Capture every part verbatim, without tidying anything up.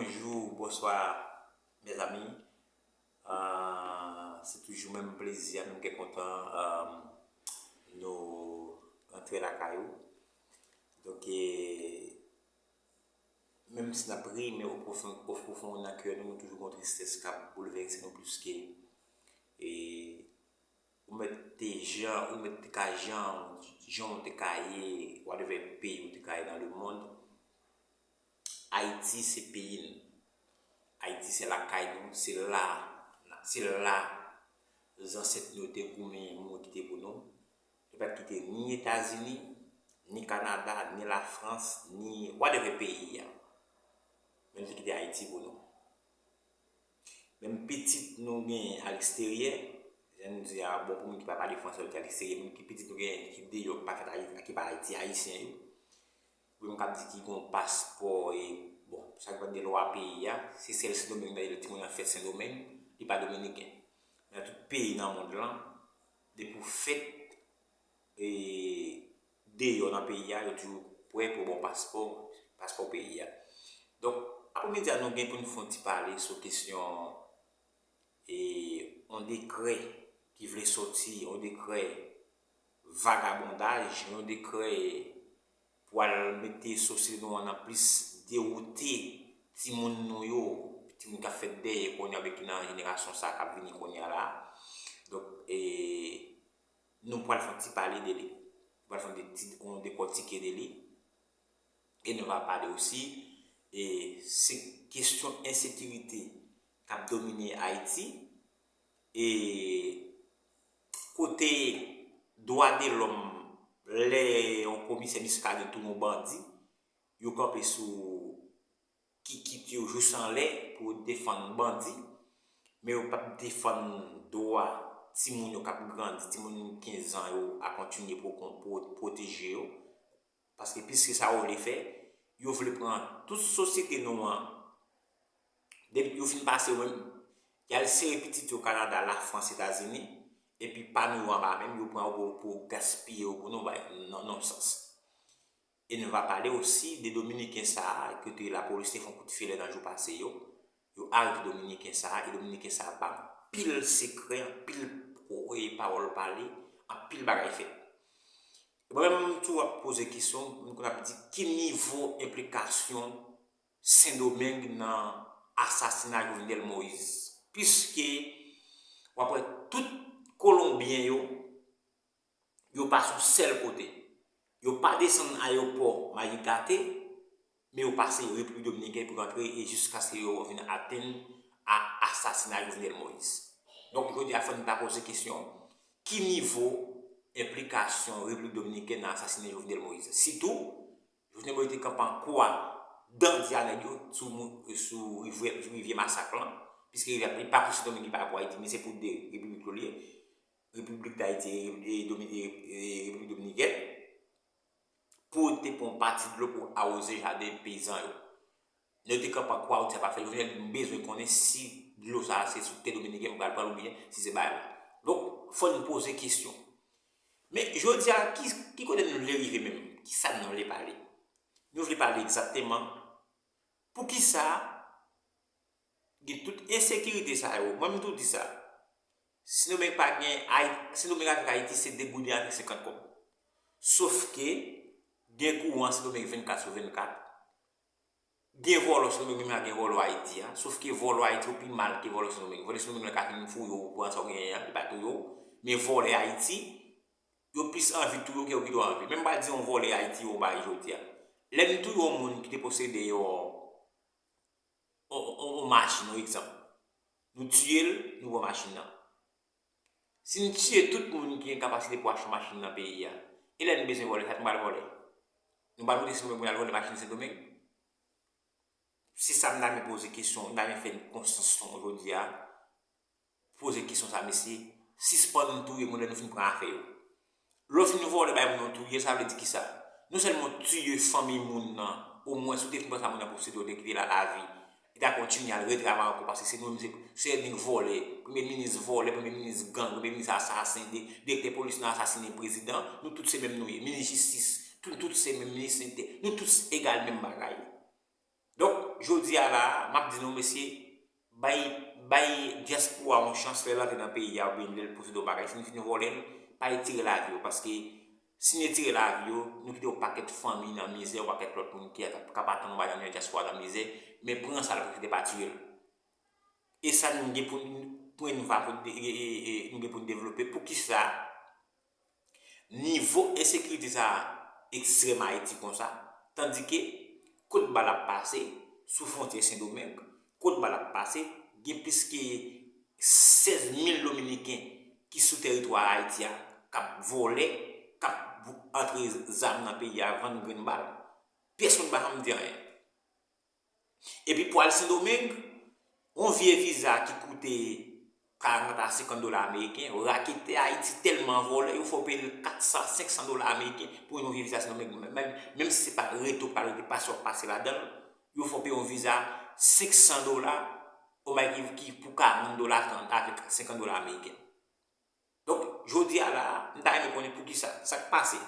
Bonjou, bonswa, mezanmi. Ah, se toujou menm plezi a, menm kè kontan, ah, nou rantre lakay ou. Donk, e, menm si n ap ri, men o pwofon, o pwofon nan kè nou, nou toujou gen yon tristès k ap boulvèse nou plis ke, e, ou mèt te jan, ou mèt te ka jan, jan ou te ka ye, whatever peyi ou te ka ye dans le monde. Ayiti se peyi n. Ayiti se lakay nou, se la, se la zansèt nou te goumen, mouri kite pou nou. Yo pa t kite ni Etazini, ni Kanada, ni Lafrans, ni whatever peyi a. Men yo te kite Ayiti pou nou. Menm pitit nou gen alegsteryè, jan nou di a, bon, pou moun ki pa pale fransè, yo di alegsteryè, moun ki pitit nou gen ki deyò, ki pa fèt Ayiti, ki pa Ayiti, ayisyen yo. Ou menm k ap di ki gen yon paspò, e, bon, sa ki pa de lwa peyi a, se sèl Sendomeng, dayè, timoun nan fèt Sendomeng, li pa dominiken. Men nan tout peyi nan mond lan, depi w fèt, e, deyò nan peyi a, yo toujou prè pou ba w paspò, paspò peyi a. Donk, apremidi a, nou gen pou n fè yon ti pale sou kesyon, e, yon dekrè ki vle sòti, yon dekrè vagabondaj, yon dekrè pou al mete sosyete nou an nan plis dewoute timoun nou yo, timoun k ap fèt dèyè kounye a, oubyen ki nan jenerasyon sa k ap vini kounye a la. Donk, e, nou pral fè yon ti pale de li. Nou pral fè yon ti, yon dekòtike de li. E nou va pale osi, e, se kesyon ensekirite k ap domine Ayiti. E kote dwa de lòm, lè yon komisè Miskaden tounen yon bandi, yo kanpe sou kikit yo jous anlè pou yo defann bandi, men yo p ap defann dwa timoun yo k ap grandi, timoun kenz an yo a kontinye pou, pou pwoteje yo. Paske piske sa yo vle fè, yo vle pran tout sosyete nou an, depi yo fin pase yo menm, y al sere pitit yo Kanada, Lafrans, Etazini, epi pa nou yo anba menm, yo pran yo pou, pou gaspiye yo pou nou bay non, nonsans. E nou va pale osi de Dominiken sa a, kote lapolis te fè yon kout filè nan jou pase yo. Yo arete Dominiken sa a, e Dominiken sa a ba anpil sekrè, anpil pawòl pale, anpil bagay fèt. Mwen menm, m toujou ap poze kesyon, m konn ap di ki nivo enplikasyon Sendomeng nan asasina Jovenel Moïse. Piske w ap wè tout Kolonbyen yo, yo pase yon sèl kote. Yo pa desann ayewopò Mayigate, men yo pase Repiblik Dominikèn pou yo antre e jiskaske yo vin atenn a asasina Jovenel Moïse. Donk, jodi a, fò n ta poze kesyon, ki nivo enplikasyon Repiblik Dominikèn nan asasinen Jovenel Moïse? Sitou, Jovenel Moïse te kanpe an kwa dandi a nèg yo sou, sou rivyè, sou rivyè Masak lan, piske rivyè, li pa pou Sendomeng, li pa pou Ayiti, men se pou de repiblik yo li ye, Repiblik Dayiti e, e, Domi-, e, e Repiblik Dominikèn, pou te pran yon pati dlo pou awoze jaden peyizan yo. Lè yo te kanpe an kwa, yo di sa pa fèt. Jovenel bezwen konnen si dlo sa a se sou tè dominiken pou pral pran l oubyen si se bay la. Donk, fò n poze kesyon. Men, jodi a, ki, ki kote nou vle rive menm? Ki sa nou vle pale? Nou vle pale egzakteman poukisa gen tout ensekirite sa yo. Mwen, m toujou di sa. Sendomeng pa gen, Ay-, Sendomeng avèk Ayiti se de gouden avèk senkant kòb. Sof ke gen kouran Sendomeng vennkat sou vennkat. Gen vòlò Sendomeng, menm jan gen vòlò Ayiti a. Sof ke vòlò Ayiti yo pi mal ke vòlò Sendomeng. Vòlò Sendomeng la ka fin fouye w, pran sa w genyen an, li pa touye w. Men vòlè Ayiti, yo plis anvi touye w ke yo kite w an vi. Men m pral di yon vòlè Ayiti yon bagay jodi a. Lè n touye yon moun ki te posede yon, yon, yon, yon machin, yon egzanp. Nou tiye l, nou pran machin nan. Si n tiye tout moun ki gen kapasite pou achte yon machin nan peyi a, e lè n bezwen vòlè, sa nou pral vòlè? Nou pral moute Sendomeng pou n al vòlè machin Sendomeng? Se sa m ta renmen poze kesyon, m ta renmen fè n konsyans jodi a. Poze kesyon sa, mesye, sispann touye moun lè nou fin pran afè yo. Lè w fin vòlè bay moun yo touye, sa vle di kisa? Non sèlman w tiye fanmi moun nan, omwen si w te fin pran sa moun nan posede, w te kite l al lavi, li ta kontinye al retravay ankò, paske se nou menm, se, se nèg vòlè, premye minis vòlè, premye minis gang, premye minis asasen, di-, direktè polis nan asasinen prezidan, nou tout se menm nou ye, minis jistis, tout, tout se menm, minis sante, nou tout egal menm bagay. Donk, Jodi a la, m ap di nou, mesye, bay, bay dyaspora yon chans, lè l antre nan peyi a, oubyen lè l posede yon bagay, si n fin vòlè l, pa etire lavi yo, paske si n etire lavi yo, nou kite yon pakèt fanmi nan mizè, yon pakèt lòt moun ki ap, k ap atann yon bagay nan dyaspora nan mizè, men pran sa l, pwofite pa tiye l. E sa nou gen pou n, pou n va pou, e, e, e, nou gen pou n devlope. Poukisa nivo ensekirite sa a ekstrèm Ayiti konsa, tandike kot bal ap pase sou fwontyè Sendomeng, kot bal ap pase, gen plis ke sèz mil Dominiken ki sou tèritwa Ayiti a, k ap vòlè, k ap antre zam nan peyi a, vann grenn bal. Pèsonn pa janm di anyen. Epi pou al Sendomeng, yon vye viza ki koute karant a senkant dola ameriken, raketè Ayiti tèlman vòlè, yo fè w peye l kat san, senk san dola ameriken pou yon vye viza Sendomeng. Menm, menm si se pa reto, pa rete pase, w ap pase ladan l, yo fè w peye yon viza senk san dola, yon bagay ki, ki pou karant dola, trant avèk senkant dola ameriken. Donk, jodi a la, m ta renmen konnen poukisa, sa k pase.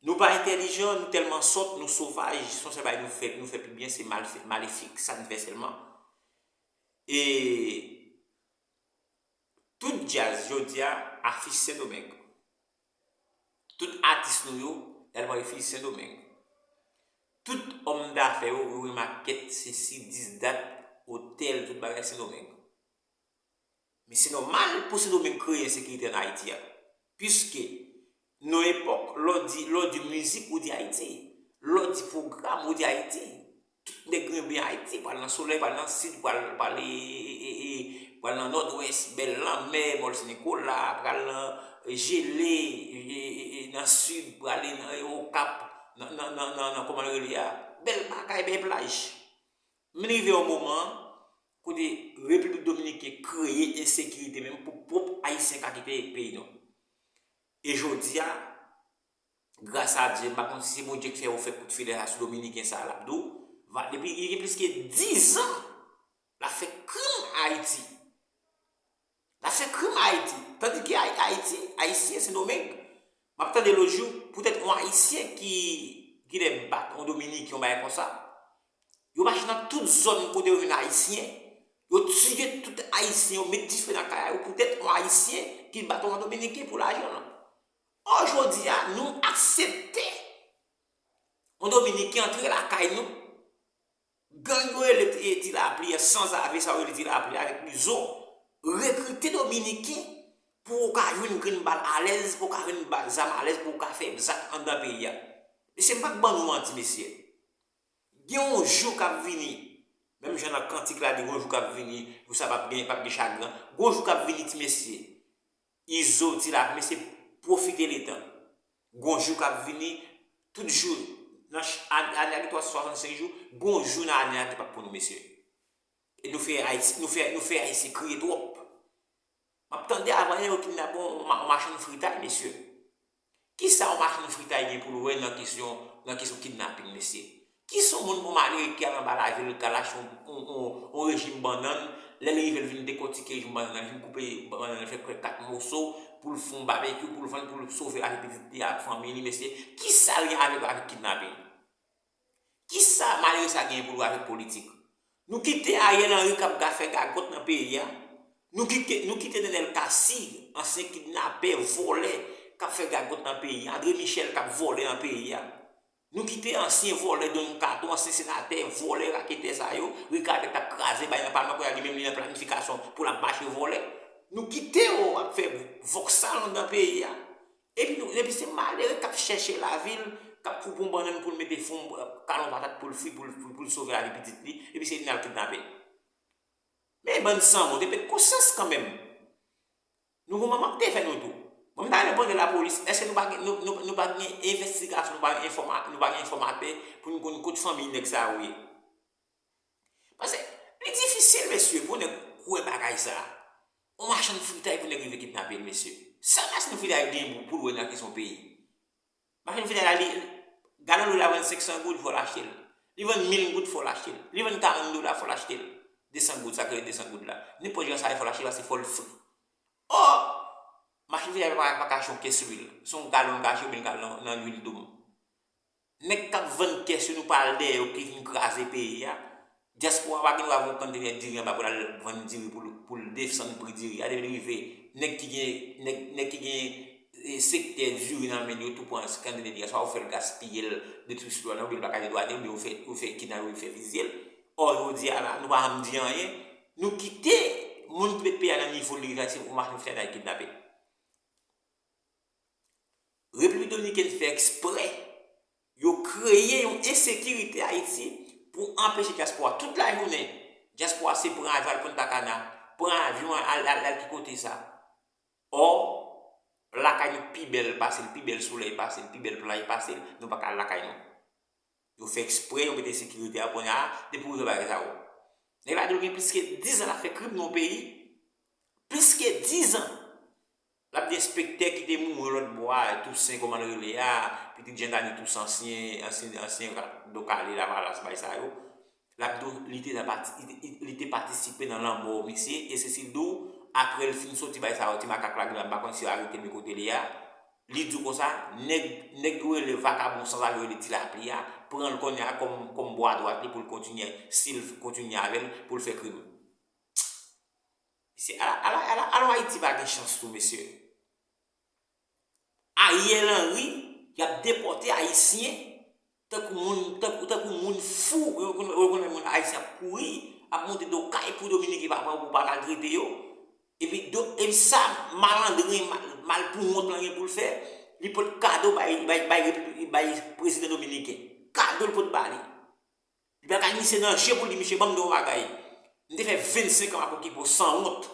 Nou pa entèlijan, nou tèlman sòt, nou sovaj, se yon sèl bagay nou fè, nou fè pi byen, se mal, malefik, sa n fè sèlman. E tout djaz, jodi a, afich Sendomeng. Tout atis nou yo, y al pran refi Sendomeng. Tout òm dafè yo, yo remakèt, se si dis dat, otèl, tout bagay Sendomeng. Men se nòmal pou Sendomeng kreye ensekirite ann Ayiti a. Piske, nan yon epòk, lè w di, lè w di mizik, ou di Ayiti. Lè w di pwogram, ou di Ayiti. Tout nèg renmen Ayiti, pral nan solèy, pral nan sid, pral, pral, e, e, e, e, pral nan nòdwès, bèl lanmè, Mòl Sen Nikola, pral nan jele, e, e, e, e, nan sid, prale nan, e, Okap, nan, nan, nan, nan, nan, kòman l rele a? Bèl bagay, bèl plaj. Men rive yon moman kote Repiblik Dominiken kreye ensekirite menm pou pwòp Ayisyen ka kite peyi nou. E jodi a, gras a Dye, m pa konn si se Bondye k fè yo fè kout filè sa sou Dominiken sa a, l ap di w, va, depi gen plis ke dizan, l ap fè krim Ayiti. L ap fè krim Ayiti. Tandike Ay-, Ayiti, Ayisyen, Sendomeng, m ap tande lòt jou, poutèt yon Ayisyen ki genlè bat yon Dominiken, yon bagay konsa. Yo mache nan tout zòn kote yo jwenn Ayisyen, yo tiye tout Ayisyen, yo met dife nan kay a yo, poutèt yon Ayisyen ki bat yon Dominiken pou lajan l. Ò, jodi a, nou aksepte yon Dominiken antre lakay nou, gang yo rele Ti, Ti Lapli a, sanzave sa yo rele Ti Lapli a avèk Izo, rekrite Dominiken pou w ka jwenn grenn bal alèz, pou w ka jwenn ba-, zam alèz, pou w ka fè zak anndan peyi a. Mesye, m p ap ban nou manti, mesye. Gen yon jou k ap vini, menm jan nan kantik la di, gen yon jou k ap vini, pou sa p ap gen, p ap gen chagren. Gen yon jou k ap vini, ti mesye. Izo, Ti Lapli, mesye, pwofite letan. Gen yon jou k ap vini, tout jou, nan ch-, ane, ane a gen twa san swasannsenk jou, gen yon jou nan ane a ki p ap pou nou, mesye. E nou fè Ayiti, nou fè, nou fè Ayisyen kriye twòp. M ap tande avanyè yo kidnape yon ma-, yon machann fritay, mesye. Kisa yon machann fritay gen pou l wè nan kesyon, nan kesyon kidnaping, mesye? Kisa yon moun, yon malere ki al anba lavil, k al achte yon, yon, yon, yon rejim bannann, lè l rive, l vin dekòtike rejim bannann nan, l vin koupe bannann nan, fè kwèk kat moso, pou l fè yon babekyou, pou l vann, pou l sove lavi pitit li ak fanmi li, mesye? Kisa l gen avèk, avèk kidnaping? Kisa malere sa genyen pou l wè avèk politik? Nou kite Ariel Henry k ap ga-, fè gagòt nan peyi a. Nou kite, nou kite Nenel Cassy, ansyen kidnapè, vòlè, k ap fè gagòt nan peyi a. André Michel k ap vòlè nan peyi a. Nou kite ansyen vòlè Don Kato, ansyen senatè, vòlè, raketè sa yo, Ricardin k ap kraze bay nan palman, kounye a li menm li nan planifikasyon pou l ap mache vòlè. Nou kite yo ap fè vòksal anndan peyi a. Epi nou, epi se malere k ap chèche lavil, k ap koupe yon bannann pou l mete fon, kale yon patat pou l fri, pou l, pou, pou l sove lavi pitit li, epi se li n al kidnape. Men bann sanwont, epi konsyans kanmenm. Nou gon manman k te fè nou tou. Bon, m ta renmen mande lapolis, èske nou pa gen, nou, nou, nou pa gen envestigasyon, nou pa gen enfòma-, nou pa gen enfòmatè pou nou konn kot fanmi nèg sa yo ye? Paske li difisil, mesye, pou nèg kwè bagay sa. Yon machann fritay pou nèg rive kidnape l, mesye. Sa machann fritay gen pou, pou l wè nan kesyon peyi? Machann fritay la, li, galon dlo la vann senk san goud, fò l achte l. Li vann mil goud, fò l achte l. Li vann karant dola, fò l achte l. De san goud, sa k rele de san goud la. Nenpòt jan sa ye, fò l achte l, paske fò l fri. Ò! Machann fritay pa, pa ka achte yon kès lwil. Se yon galon l ka achte, oubyen l ka al nan, nan lwil doum. Nèg k ap vann kès yo, nou pral dèyè yo ki vin kraze peyi a. Dyaspora pa gen dwa voye yon konntenè diri anba pou l al vann diri pou l, pou l desann pri diri a. Depi l rive, nèg ki gen, nèg, nèg ki gen, eh, sektè diri nan men yo tou pran konntenè diri a, swa yo fè l gaspiye l, detwi sou dwa l, oubyen l pa ka netwaye, oubyen yo fè, yo fè kidnape, yo fè fiziye l. Ò, jodi a la, nou pa janm di anyen. Nou kite moun ki met peyi a nan nivo li ye, se pou machann fè n al kidnape. Repiblik Dominikèn fè eksprè, yo kreye yon ensekirite Ayiti pou anpeche dyaspora. Tout lajounen, dyaspora se pran avyon al Punta Cana, pran avyon al, al, al ki kote sa. Ò, lakay nou pi bèl pase l, pi bèl solèy pase l, pi bèl plaj pase l, nou pa ka al lakay nou. Yo fè eksprè, yo mete sekirite a kounye a, depi w rive bagay sa yo. Nèg la di w gen plis ke diz an l ap fè krim nan yon peyi. Plis ke diz an. L ap di enspektè ki te mouri lòt bò a, Tousen, kòman l rele a, pitit Jandani Tousen, ansyen, ansyen, ansyen rat do kale Lavalas, bay sa yo. L ap di w li te nan pati, li te, li te patisipe nan lanmò misye, e Cecile di w, apre l fin soti bay sa yo, ti makak la, m pa konn si yo arete l, men kote l ye a, li di w konsa, nèg, nèg yo rele vakabon sanzave yo rele Ti Lapli a, pran l kounye a kòm, kòm bwa dwat li pou l kontinye, si l kontinye avè l, pou l fè krim. Mesye, ala, ala, ala, alò Ayiti pa gen chans tou, mesye. Ariel Henry, y ap depòte Ayisyen tankou moun, tankou, tankou moun fou. Yo konn, yo konn moun Ayisyen ap kouri, ap monte do kay pou Dominiken pa pran, pou pa maltrete yo. Epi, do, epi sa, malandren, mal, mal pou wont lan gen pou l fè, li pot kado bay, bay, bay, bay prezidan dominiken. Kado l pot ba li. Li pa ka glise nan je pou l di, "Mesye, ban m di w yon bagay. M te fè vennsenk an m ap okipe w sanwont.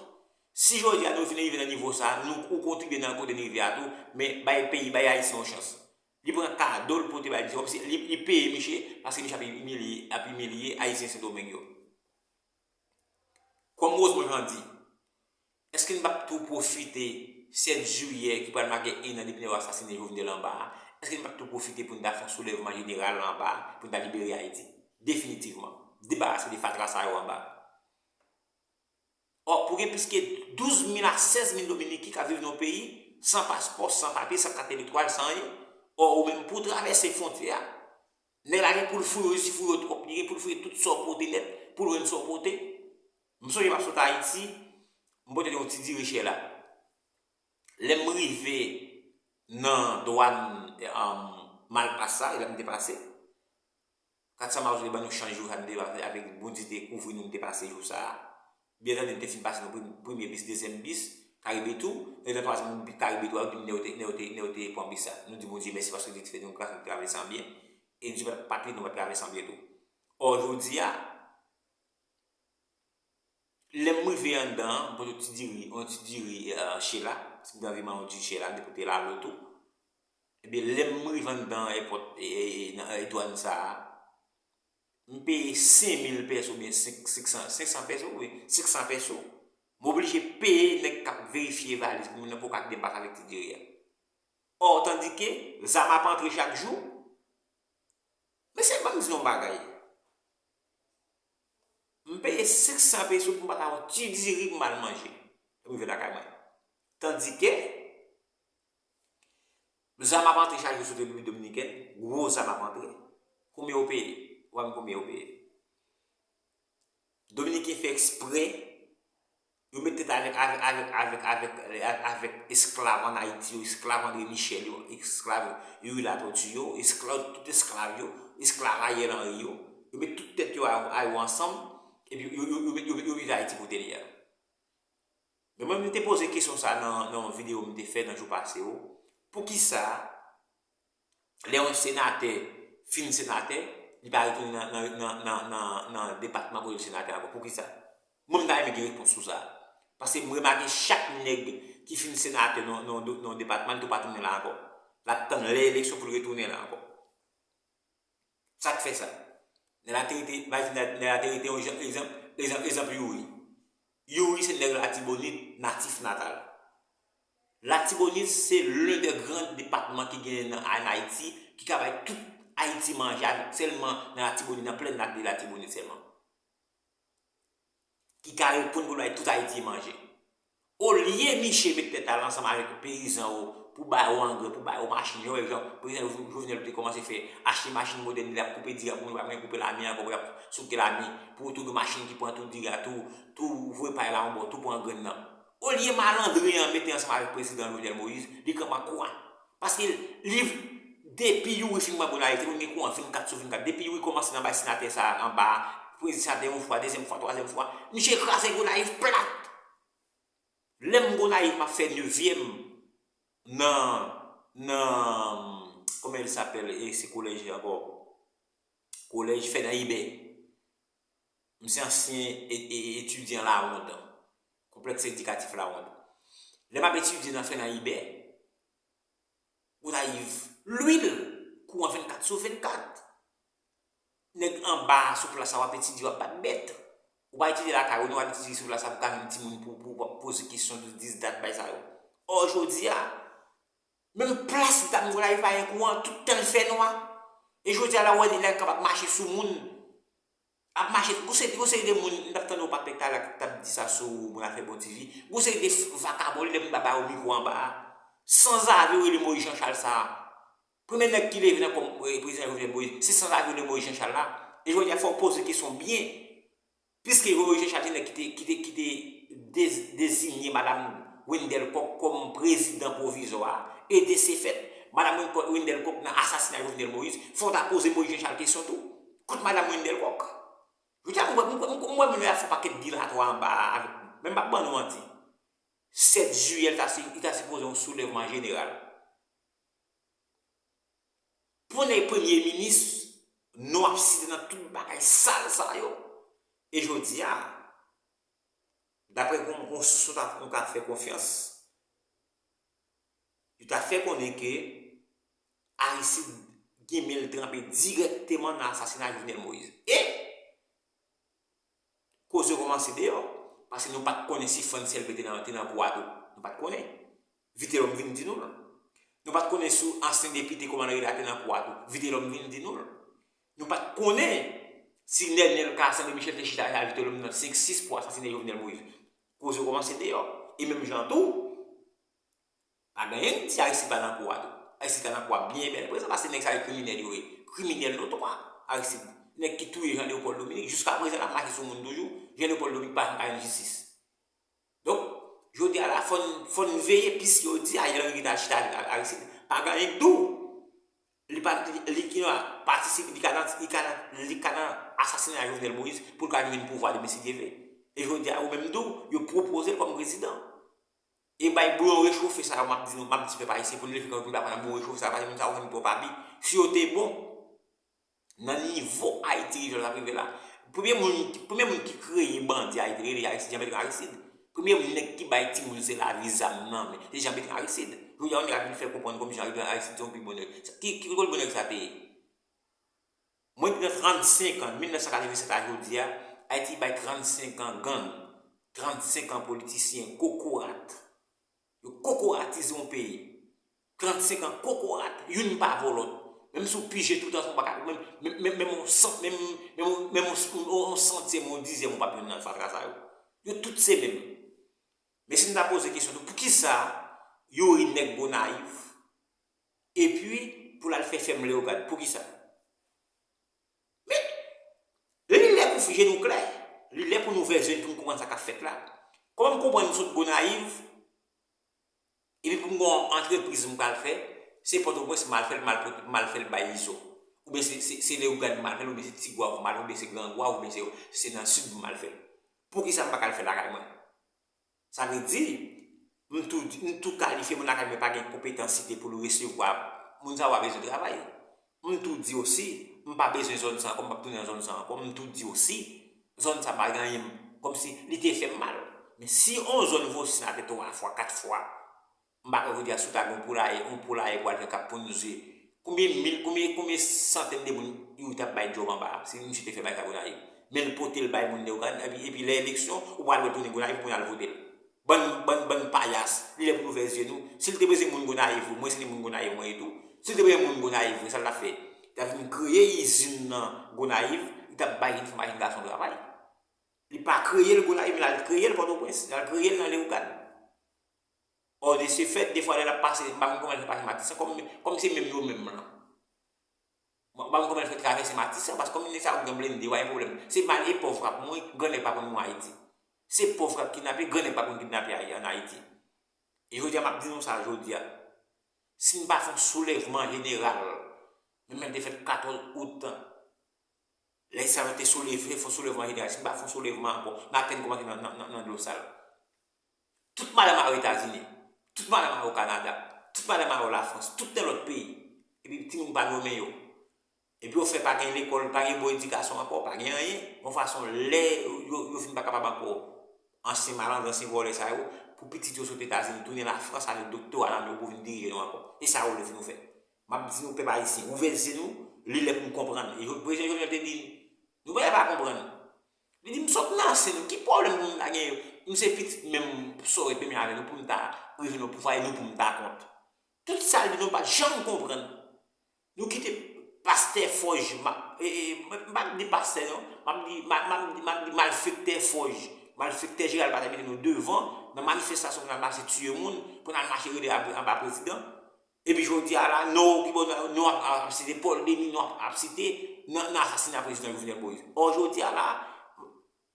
Si jodi a nou vin rive nan nivo sa a, nou, ou kontribye nan kote n rive a tou, men bay peyi, bay Ayisyen yon chans." Li pran kado l pote bay misye, kòmsi li, li peye misye, paske misye ap imilye, ap imilye Ayisyen Sendomeng yo. Kòm Rosemond Jean di, èske n p ap tou pwofite sèt jiyè ki pral make en an depi nèg yo asasinen Jovenel anba a? Èske n p ap tou pwofite pou n ta fè yon soulèvman jeneral anba a, pou n ta libere Ayiti? Definitivman. Debarase de fatra sa yo anba. Ò, pou gen plis ke douz mil a sèz mil Dominiken k ap viv nan yon peyi san paspò, san papye, san kat elektwal, san anyen. Ò, ou menm pou w travèse fwontyè a, nèg la gen pou l fouye w, si fouye w twòp, li gen pou l fouye tout sa w pote nèt, pou l jwenn sa w pote. M sonje m ap sot Ayiti, m pote yon ti diri chè la. Lè m rive nan dwàn, um, Malpas sa, e la m te pase. Katsan Mawozo te ban nou chans jou sa, nou te pase avèk Bondye te kouvri nou, nou te pase jou sa a. Byen tande, nou te fin pase nan prim-, premye bis, dezyèm bis, Karibe tou, nou te nan twazyèm bis Karibe tou, yo di m nèg yo te, nèg yo te, nèg yo te pran bis sa. Nou di Bondye mèsi paske Bondye te fè nou gras, nou te travèse an byen. E Dye pa t, pa t kite nou pa t travèse an byen tou. Ò, jodi a, lè m rive anndan an, m pote yon ti diri, yon ti diri, eh, chè la, si m te anvi manje yon ti chè la, m te pote lalo tou. Ebyen, lè m rive anndan èpòt, e, e, e, nan, e, dwàn sa a, m peye senk mil pèso oubyen senk, senk san, senk san pèso, wi, senk san pèso. M oblije peye nèg k ap verifye valiz pou moun nan pou ka kite m pase avèk ti diri a. Ò, tandike, zam ap antre chak jou. Mesye, ban m di nou yon bagay. M peye senk san peso pou m pa ta yon ti diri pou m al manje lè m rive lakay mwen. Tandike, zam ap antre chak jou sou Repiblik Dominikèn, gwo zam ap antre. Konbyen yo peye? Ou pa konn konbyen yo peye? Dominiken fè eksprè, yo met tèt avèk, avèk, avèk, avèk, avèk, avèk esklav ann Ayiti yo, esklav André Michel yo, esklav Youri Latortue yo, esklav, tout esklav yo, esklav Ariel Henry yo. Yo met tout tèt yo a, a yo ansanm, epi yo, yo, yo, yo, yo, yo mete Ayiti kote l ye a. Men mwen, m te poze kesyon sa nan, nan yon videyo m te fè nan jou pase yo. Poukisa lè yon senatè fin senatè, li pa retounen nan, nan, nan, nan, nan, nan depatman kote l senatè ankò? Poukisa? Mwen, m ta renmen gen repons sou sa. Paske m remake chak nèg ki fin senatè nan, nan, nan, nan depatman, li tou pa tounen la ankò. L ap tann lè eleksyon pou l retounen la ankò. Sa k fè sa? Nèg la te rete, imajine, nèg la te rete yon jan, egzanp, egzanp, egzanp Youri. Youri se nèg Latibonit, natif natal. Latibonit se l'un des grands départements ki genyen nan, ann Ayiti, ki ka bay tout Ayiti manje avèk sèlman nan Latibonit, nan plèn de Latibonit sèlman. Ki ka reponn pou l bay tout Ayiti manje. Olye misye met tèt al ansanm avèk peyizan yo pou ba yo angren, pou ba yo machin, jan w wè jan prezidan Jovenel te kòmanse fè, achte machin modèn, li ap koupe diri a pou moun pa gen koupe lami ankò, pou y ap souke lami, pou tou gen machin ki pran tou diri a, tou, tou voye pay la yon bò, tou pran grenn nan. Olye malandren an mete ansanm avèk prezidan Jovenel Moïse, li kanpe an kwa. Paske li, depi Youri fin pran Gonayiv, te konn gen kouran vennkat sou vennkat. Depi Youri kòmanse nan bay senatè sa a anba a, prezidan senatè yon fwa, dezyèm fwa, twazyèm fwa, misye kraze Gonayiv plat. Lè m Gonayiv, m ap fè nevyèm nan, nan, comment il s'appelle, e se kolèj ankò? Kolèj Fènan Ibè. M se ansyen e, e, etidyan Lawond, konplèks edikatif Lawond. Lè m ap etidye nan Fènan Ibè, Gonayiv, lwil, kouran vennkat sou vennkat. Nèg anba a sou plas la, w ap etidye, w ap bat bèt. Ou pa etidye lakay ou, non, w al etidye sou plas la pou ka jwenn timoun pou, pou, pou w ap poze kesyon de dis dat bay sa yo. Ò, jodi a, menm plas Dam Gonayiv pa gen kouran, tout tan l fè nwa. E jodi a la, w wè nèg k ap mache sou moun. Ap mache, gon seri, gon seri de moun, m t ap tande yon papè talè k t ap di sa sou moun afè Bon T V. Gon seri de vakabon, li lè moun pa ba yo mikwo anba a. Sanzave yo rele Moïse Jean Charles sa a. Premye nèg ki leve nan kò, eh, prezidan Jovenel Moïse, se sanzave yo rele Moïse Jean Charles la. E jodi a, fò w poze kesyon byen. Piske Moïse Jean Charles se nèg ki te, ki te, ki te dez-, deziye madanm Wendell Coq kòm prezidan pwovizwa a, e de se fèt, madanm Wen-, Wendell Coq nan asasina Jovenel Moïse, fò w ta poze Moïse Jean Charles kesyon tou. Kot madanm Wendell Coq? Jodi a, m wè, m wè, m wè moun yo ap fè pakèt dilatwa anba a avèk, men m p ap ban nou manti. Sèt jiyè, li ta si-, li ta sipoze yon soulèvman jeneral. Pou nèg premye minis, non ap site nan tout bagay sal sa yo. E jodi a, daprè yon, yon sous nou ka fè konfyans, yo ta fè konnen ke Aristide gen men l tranpe dirèkteman nan asasina Jovenel Moïse. E koze yo kòmanse deyò, paske nou pa t konnen si Frantz Elbé te nan, te nan kou a tou. Nou pa t konnen. Vitelhomme vin di nou l. Nou pa t konnen si ansyen depite kòmandan rele a te nan kou a tou. Vitelhomme vin di nou l. Nou pa t konnen si Nenel Cassandre Michel te chita avèk Vitelhomme nan senk sis pou asasinen Jovenel Moïse. Koze yo kòmanse deyò. E menm jan tou, pa gen anyen ki di Aristide pa nan kou a tou. Aristide ka nan kou a byen bèl prezan, paske nèg sa yo kriminèl yo ye. Kriminèl notwa, Aristide. Nèg ki touye Jean Léopold Dominique, jiska prezan l ap mache sou moun toujou. Jean Léopold Dominique pa janm ka jwenn jistis. Donk, jodi a la, fò n, fò n veye, piske yo di Ariel Henry ki ta chita avèk Aristide, pa gen anyen k di w. Li pa, li, li ki nan patisipe, li ka nan, li ka nan, li ka nan asasina Jovenel Moïse pou l ka vin pouvwa demen si Dye vle. E jodi a, ou menm tou, yo pwopoze l kòm prezidan. E bay bouyon rechofe sa yo, m ap di nou, m ap di pèp ayisyen pou n leve kanpe pou n pa pran nan bouyon rechofe sa yo, paske moun sa yo vin twòp abi. Si yo te bon, nan nivo Ayiti rive la, rive la, premye moun, premye moun ki kreye bandi Ayiti, rele Aristide, Jean Bertrand Aristide. Premye nèg ki bay timoun se lavi zam nan men, se Jean Bertrand Aristide. Jodi a, yon nèg ap vin fè konprann kòmsi Jean Bertrand Aristide se yon pi bon nèg. Sa, ki, ki kote bon nèg sa te ye? Mwen di nan trannsenk an, mil nèf san katrevennsèt a jodi a, Ayiti bay trannsenk an gang, trannsenk an politisyen kokorat. Yo kokoratize yon peyi. Trannsenk an kokorat, youn pa vo lòt. Menm si w pije tout ansanm, ou pa ka, menm, menm, menm, menm yon sant, menm, menm, menm yon, yon, yon santyèm, yon dizyèm, ou p ap jwenn nan fatra sa yo. Yo tout se menm. Men si n ta poze kesyon tou, poukisa Youri nèg Gonayiv, epi pou l al fè fèm Leyogàn, poukisa? Men, li lè pou je nou klè, li lè pou n ouvè zye n pou n konprann sa k ap fèt la. Kòman m konprann m sot Gonayiv, epi pou m gen yon antrepriz m pral fè, se Pòtoprens m al fè l, m al pot-, m al fè l bay Izo. Oubyen se, se, se Leyogàn m al fè l, oubyen se Tigwav m al fè l, oubyen se Grangwav, oubyen se, se nan Sid m al fè l. Poukisa m pa ka al fè lakay mwen? Sa vle di, m tou di, m tou kalifye, moun lakay mwen pa gen konpetansite pou l resevwa, moun sa yo pa bezwen travay. M tou di osi, m pa bezwen zòn sa ankò, m p ap tounen nan zòn sa ankò. M tou di osi, zòn sa pa gen anyen, kòmsi li te fè m mal. Men si yon zòn voye senatè twa fwa, kat fwa, m pa kwè jodi a si w ta gen yon poulaye, yon poulaye pou al fè kap pou nou zye. Konbyen mil, konbyen, konbyen santèn de moun Youri t ap bay djòb anba a, si misye te fè bagay sa Gonayiv? Men l pote l bay moun Leyogàn, epi, epi lè eleksyon, ou pral wè l tounen Gonayiv pou moun al vote l. Bann, bann, bann payas, li lè pou n ouvè zye nou. Si l te bezwen moun Gonayiv, mwen se moun Gonayiv mwen ye tou. Si l te bezwen moun Gonayiv vre, sa l t ap fè? Li t ap vin kreye izin nan Gonayiv, li t ap bay jenn fi ak jenn gason travay. Li pa kreye l Gonayiv, men l al kreye l Pòtoprens, l al kreye l nan Leyogàn. Or, de ce fait, defwa lè l ap pase, m pa konn kòman l fè pase Matisan, kòm, kòm se menm yo menm lan. Mwen pa konn kòman l fè travèse Matisan, paske kòm nèg sa yo gen blende, yo pa gen pwoblèm. Se mal e pòv k ap mouri, grannèg pa konn mouri Ayiti. Se pòv k ap kidnape, grannèg pa konn kidnape Ayi-, ann Ayiti. E jodi a, m ap di nou sa jodi a. Si n pa fè yon soulèvman jeneral, menm jan te fèt katòz out, lè sa yo te souleve, fè yon soulèvman jeneral. Si n pa fè yon soulèvman ankò, n apèn kòmanse nan, nan, nan, nan dlo sal. Tout madanm a Etazini, tout madanm a Kanada, tout madanm a Lafrans, tout nan lòt peyi. Epi timoun pa nonmen yo. Epi yo fè pa gen lekòl, pa gen bon edikasyon ankò, pa gen anyen. Yon fason lè yo, yo, yo fin pa kapab ankò, ansyen malandren, ansyen vòlè sa yo, pou pitit yo sot Etazini, tounen Lafrans avèk doktora nan men yo pou vin dirije nou ankò. E sa yo vle fè nou fè. M ap di nou pèp ayisyen, ouvè zye nou, li lè pou n konprann. E Prezidan Jovenel te di, nou pa pa konprann. Li di, m sot nan sen nou, ki pwoblèm pou m ta gen? M se pitit menm, m sore peme avè nou pou m ta rive nan pouvwa e nou pou m ta kont. Tout sa l di nou pa janm konprann. Nou kite pastè Fòj, m ap, e, e, m ap di pastè non, m ap di, m ap, m ap di, m ap di malfektè Fòj, malfektè Jeral pa ta mete nou devan nan manifestasyon pou n al mache tiye moun, pou n al mache rele anba prezidan. Epi jodi a la, non, ki bon, nou ap, ap, ap site Paul Denis, nou ap, ap site nan, nan asasina prezidan Jovenel Moïse. Or, jodi a la,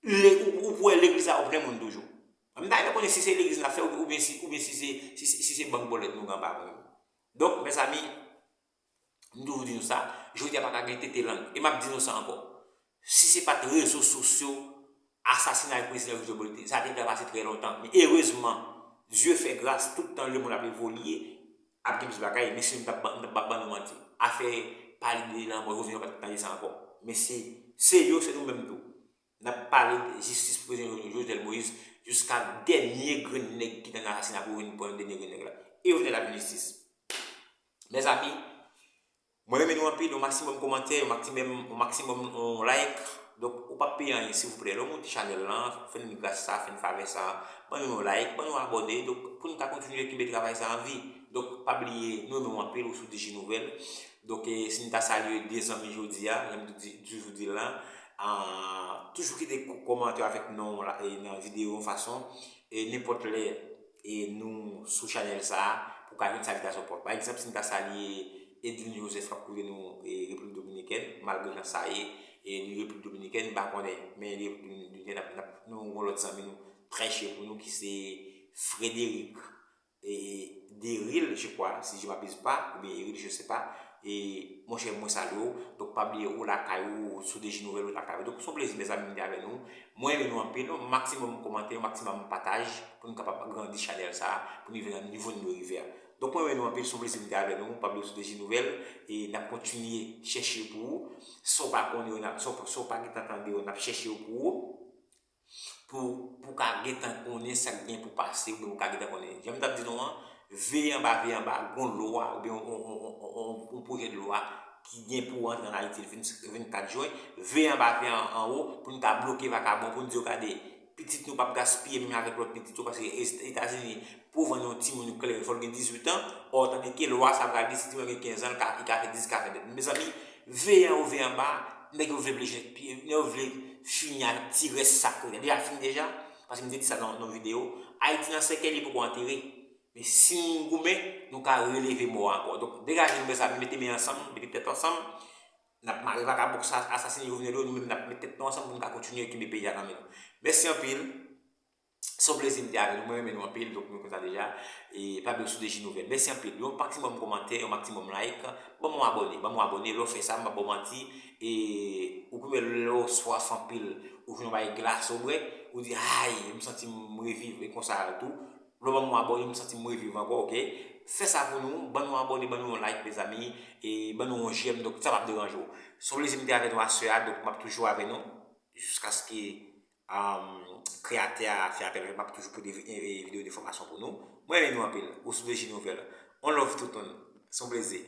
le, ou, ou pou wè legliz la yo plen moun toujou. M ta renmen konnen si se legliz n ap fè oubyen si, oubyen si se, si, si, si se bank bòlèt nou gen anba nou. Donk, mezanmi, m toujou di nou sa, jodi a pa ka gen tete lang. E m ap di nou sa ankò. Si se pa t rezo sosyo, asasinay prezidan Jovenel Moïse, sa te dwe pase trè lontan. Men erezman, Dye fè gras, tout tan lemonn ap evolye, ap gen plis bagay, mesye, m t ap ban, m t ap ban nou manti. Afè pale de lanmò Jovenel, yo pa t tande sa ankò. Men se, se yo, se nou menm tou. N ap pale jistis pou prezidan Jovenel Moïse jiska dènye grenn nèg ki t nan asasina pou vin pran dènye grenn nèg la. E Jovenel ap jwenn jistis. Mezanmi, mwen renmen nou anpil, yon maksimòm kòmantè, yon maksimòm, yon maksimòm, yon like. Donk, ou p ap peye anyen, silvouplè. Lè w monte chanèl lan, fè n gras sa, fè n favè sa, ban nou yon like, ban nou abòne. Donk, pou n ka kontinye kenbe travay sa an vi. Donk, pa bliye, nou renmen w anpil, ou sou D J Nouvèl. Donk, e, si n ta salye de zanmi jodi a, jan m di, toujou di l lan, a, toujou kite kò-, kòmantè avèk non w la, e, nan videyo yon fason, e, nenpòt lè, e, nou sou chanèl sa a, pou ka jwenn salitasyon pa w. Pa egzanp, si n ta salye Edwin Joseph k ap koute nou, e, Repiblik Dominikèn, malgre jan sa ye, e, li Repiblik Dominikèn, m pa konnen, men li Repiblik Dominikèn, n ap, n ap, nou gon lòt zanmi nou, trè chè pou nou, ki se Frédéric, e, Deril, je crois, si je m'abuse pas, oubyen Eril, je sais pas, e, monchè, mwen salye w. Donk, pa bliye ou lakay ou, sou D J Nouvèl ou lakay ou. Donk, se yon plezi, mezanmi, m te avè nou. Mwen renmen nou anpil, yon maksimòm kòmantè, yon maksimòm pataj, pou nou kapab grandi chanèl sa, pou nou rive nan nivo nou dwe rive a. Donk, mwen renmen nou anpil, se yon plezi m te avè nou, pa bliye sou D J Nouvèl, e n ap kontinye chèche pou ou. Sa w pa konnen yo, n ap, sa w, sa w pa gentan tande yo, n ap chèche yo pou ou. Pou, pou ka gentan konnen sa k gen pou pase, oubyen pou ka gentan konnen. Jan m t ap di nou an, veye anba, veye anba, gon lwa, oubyen yon, yon, yon, yon, yon, yon pwojè de lwa ki gen pou rantre ann Ayiti le vennkat jen, veye anba, veye an, anwo, pou n ka bloke vakabon, pou n di yo gade, pitit nou p ap gaspiye menm avèk lòt pitit yo, paske Es-, Etazini, pou vann yon timoun yon kleren, fò l gen dizuit an, or, tandike lwa sa pral di, si timoun gen kenz an, li ka, li ka fè dis, li ka fè vennèt. Mezanmi, veye anwo, veye anba, nèg yo vle ble jen, nèg yo vle fini ak ti rès sakre. Li al fini deja, paske m te di sa nan, nan videyo. Ayiti nan sèkèy, li poko antere. Men si n goumen, nou ka releve mò ankò. Donk, degaje nou, mezanmi, mete men ansanm, mete tèt ansanm. N ap mare vakabon k sa asasine Jovenel yo, nou menm n ap met tèt nou ansanm pou n ka kontinye kenbe peyi a nan men nou. Mèsi anpil. Se yon plezi m te avè nou, mwen renmen nou anpil, donk nou konn sa deja. E pa bliye sou D J Nouvèl. Mèsi anpil. Yon maksimòm kòmantè, yon maksimòm like. Ban mwen abòne, ban mwen abòne, lè w fè sa, m pa ba w manti. E ou konn wè lè w swaf anpil, ou jwenn yon bagay glase w bwè, ou di, ay, m santi m reviv, e konsa tou. Lè w ban mwen abòne, m santi m reviv ankò, oke? Fè sa pou nou, ban nou abòne, ban nou yon like, mezanmi, e ban nou yon j'aime, donk sa p ap deranje w. Se yon plezi m te avè nou aswè a, donk m ap toujou avè nou, jiskaske um, kreyatè a fè apèl avè m, m ap toujou pote vi-, e, e, videyo de fòmasyon pou nou. Mwen renmen nou anpil. Ou sou D J Nouvèl. On love tout moun. Se yon plezi.